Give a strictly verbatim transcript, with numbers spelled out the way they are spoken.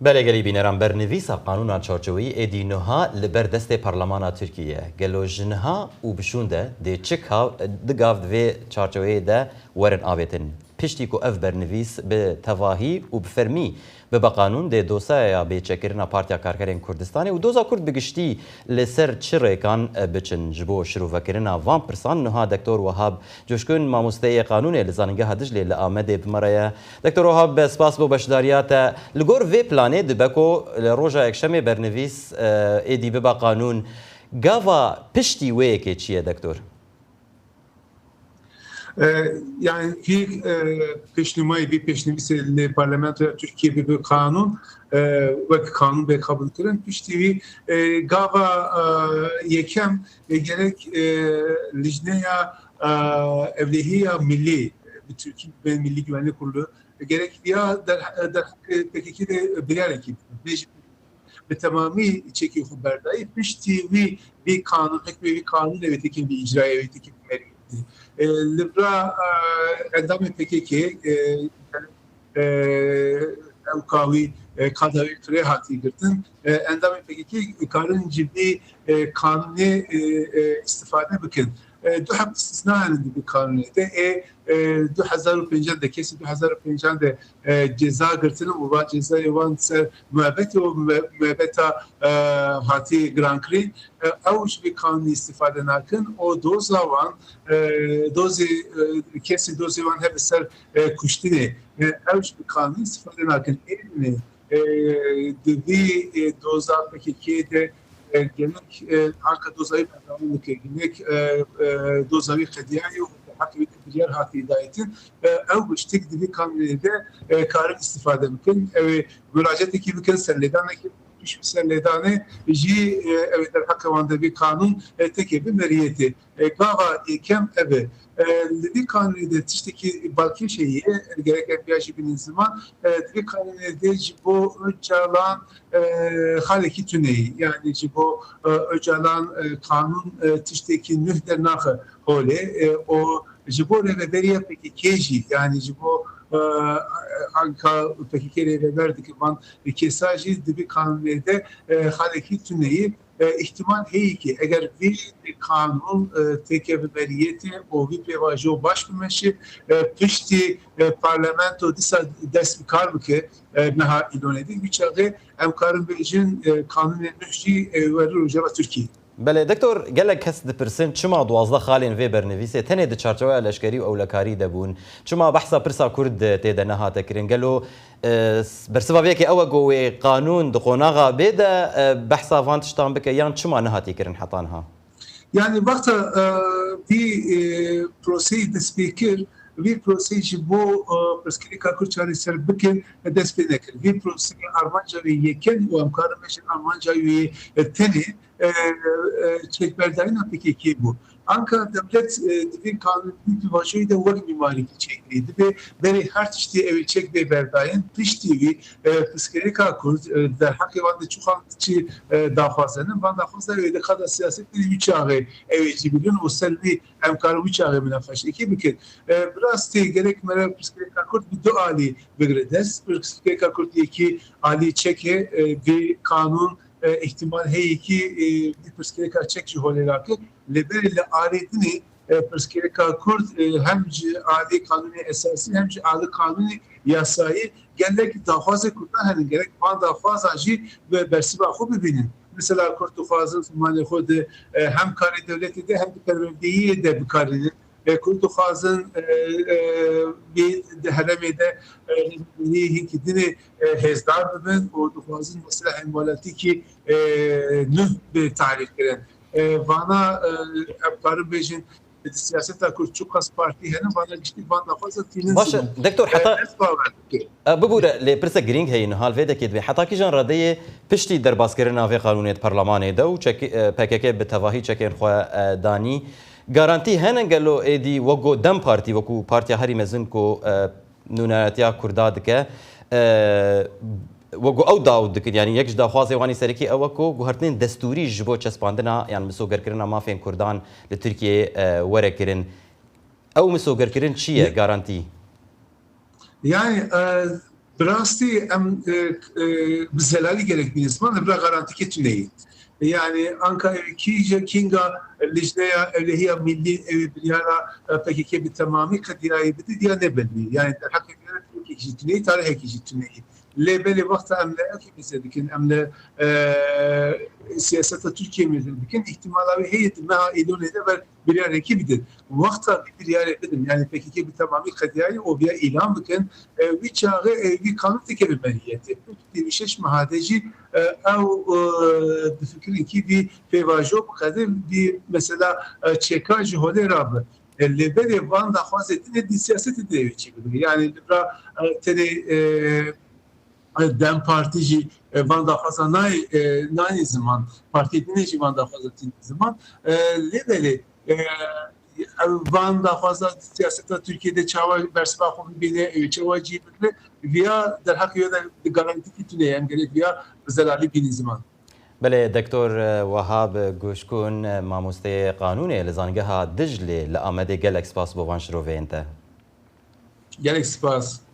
Belê gelî bîneran, bernivîsa qanûna çarçeweyî êdî nuha li ber destê Parlemana Tirkiyê ye. Gelo ji niha û bi şûn de dê çi ka-, di gav di vê çarçeweyê de werin avêtin? Piştî ku ev bernivîs bi tevahî û bi fermî bibe qanûn, dê dosyeya bê çekirina Partiya Karkerên Kurdistanê û doza Kurd bi giştî li ser çi rêkan biçin? Ji bo şirovekirina van pirsan, niha Doktor Wahab Coşkun, mamosteyê qanûnê li Zanîngeha Diclê li Amedê bi me re ye. Doktor Wahab, spas bo beşdariya te. Li gor vê planê dibe ku li roja Yekşemê bernivîs, e, êdî bibe qanûn. Gava piştî wê yekê çi ye, Doktor? E, yani vî, e, pêşnûmayê, vî pêşnivîsê li Parlamentoya Tirkiyê bibe qanûn, e, wek qanûn bê qebûlkirin. Piştî wî, e, gava, e, yekem, e, gerek, e, lijneya, e, ewlehiya millî, bi Tirkî bi Milli Güvenlik Kurulu, gerek viya der-, derheqê P K K de biryarekî bêjin. Bi temamî çekê xwe berdayî. Piştî wî, vî qanûn, hikmê vî qanûnê wê tekin vî îcrayê, wê tekin vî meriyetî. E, li vira, e, endamê P K K, e, e, ew ka wî, e, kada wî firê hatî girtin. E, endamê P K K karin ji vî, e, qanûnê, e, e, îstifade bikin. E, du heb îstisna hene di vî qanûnê de. Ê, e, du hezar û pêncan de, kesî du hezar û pêncan de, e, ceza girtin û va cezayê wan ser muebetê û mue-, muebeta, e, hatî girankirin. E, ew ji vî qanûnê îstifade nakin û doza wan, e, dozê, e, kesî dozê wan hebe ser, e, kuştinê. E, ew ji vî qanûnê îstifade nakin. Ê, e, di vî, e, doza P K K de, e, gelek, e, anka doza wî berdewam dike. Gelek, e, e, doza wî qediyaye û heqê wî de biryar hatiye dayîtin. E, ew tiştek di vî qanûnê de, e, karin îstifade bikin. Ew ê muracatekî bikin, serlêdanekî, piştî serlêdanê jî, e, ew ê derheqê wan de vî qanûn, e, têke bi meriyetê. E, gava yekem ev e. E, li vî qanûnê de tiştekî balkêş heye, gerek em viya jî bînin ziman. E, di vî qanûnê de ji bo Ocalan, e, xalekî tune ye. Yani ji bo, e, Ocalan, e, qanûn, e, tiştekî nuh dernaxe holê. E, û ji bo rêveberiya P K K jî, yani ji bo, e, anka P K K rêveber dike van kesa jî di vî qanûnê de, e, xalekî tune ye. E, îhtimal heye ki eger vî qanûn, e, têke bi meriyetê û vî pêvajo baş bimeşe, e, piştî, e, parlamento dîsa dest bi kar bike, e, meha Îlonê de, wî çaxê em karin bêjin, e, qanûnê nuh jî, e, weri rojeva Tirkiyê. Belê, Doktor, gelek kes dipirsin, çima duwazdeh xalên vê bernivîsê tenê di çarçeweya leşkerî û ewlekarî de bûn? Çima behsa pirsa Kurd tê de nehate kirin? Gelo, e, s-, bersiva vê yekê ew e ku wê qanûn di qonaxa bê de, e, behsa van tiştan bike, yan çima nehatiye kirin heta niha? Yani wexta, e, vî, e, proseyî dest pê kir, vî proseyî ji bo, e, pirsgirêka Kurd çareser bikin, dest pê nekir. Vî proseyî armanca wê yekem û em karin bêjin armanca wê, e, tenê, e, e, çekberdayîna P K K bû. Anka dewlet, e, di vî qanûn, vî pêvajoyê de wek mîmarîkî çêkirî. Divê berê her tiştî ew ê çek bê berdayîn, piştî wî, e, pirsgirêka Kurd, e, derheqê wan de çi xan-, çi, e, daxwaz henin, van daxwaza ew ê di qada siyasetê wî çaxê ew ê cî bigrin û ser wî em karin wî çaxê minaqeşekî bikin. E, bi rastî gerek mere pirsgirêka Kurd bi du alî bigire dest. Pirsgirêka Kurd yekî alî çekê, e, vî qanûn, e, îhtimal heye ki, e, vî pirsgirêka çek ji holê rake. Lê berê li alî dinê, e, pirsgirêka Kurd, e, hem ji alî qanûnê esasî hem ji alî qanûnê yasayî gelek daxwazê Kurdan henin. Gerek van daxwaza jî bi bersiva xwe bibînin. Mesela Kurd dixwazin zimanê xwe di, e, hem karê dewletê de hem di perwerdeyiyê de bikarînin. E, Kurd dixwazin, e, e, vê di herêmê de, e, rêveberiya hingî dinê, e, hêzdar bibin û dixwazin mesela hemwelatîkî, e, nuh bi tarîf kirin. E, vana, e, em karin bêjin, di siyaseta Kurd çiqas partî hene, vana giştî van daxwaza tînin Baş e, ziman. Doktor, E, heta ez bawer dikim. E, bibûre, lê pirsek girîng heye niha li vê dekê divê. Heta kîjan radeyê piştî derbaskirina vê qanûnê di perlemanê de û çek-, e, P K K bi tevahî çekên xwe, e, danî, garantî hene gelo êdî wek ku DEM Partî, wekû partiya herî mezin ku, e, nûneratiya Kurda dike, e, wek ku ew daw dikin, yanî yek ji daxwazê wan ê serekî ew e ku guhertinên destûrî ji bo çespandina yan misogerkirina mafên Kurdan li Tirkiyeyê, e, were kirin. Ew misogerkirin çi ye, Ye- garantî? Yani, e, Bi rastî em e, e, bi zelalî gelek bînin ziman, li vira garantîkê tune ye. Yani anka ew kî ji kînga lijneya ewlehiya millî ew biryara e, P K K bi temamî qediyayê bidî diya ne belli. Yani derheqê vira kî jî tune ye, tarihekî jî tune ye. Lê belê wexta em li Efîbizê dikin, em li e, siyaseta Tirkiyê mêze dikin, îhtimala wê heye di meha Îlonê de ber biryarekî bidin. Wexta vî biryarê bidin, yani P K K bi temamî qediyayê û viya îlan bikin, e, wî çaxê e, vî kanûn dikeve meriyetê. Piştî vî şeş meha de jî e, ew e, difikirin kî vî pêvajo biqedin, vî mesela e, çeka ji holê rabi. E, lê belê van daxwazê din ê di siyasetê de wê çêbibin. Yani li vira e, tenê e, DEM Partî jî e, van daxwaza nayê, e, nayê ziman. Partiyê din ê jî van daxwaza tîne ziman. E, lê belê e, ew van daxwaza siyaseta Tirkiyê de çawa bersiva xwe bibîne, e, çawa cî bigire, viya derheqê wê de di garantîkî tune ye, em gerek viya bi zelalî bînî ziman. Belê, Doktor Wahab Guşkun, mamosteyê qanûnê li Zangeha Diclê li Amedê, gelek spas bo van şiroveyên te. Gelek spas.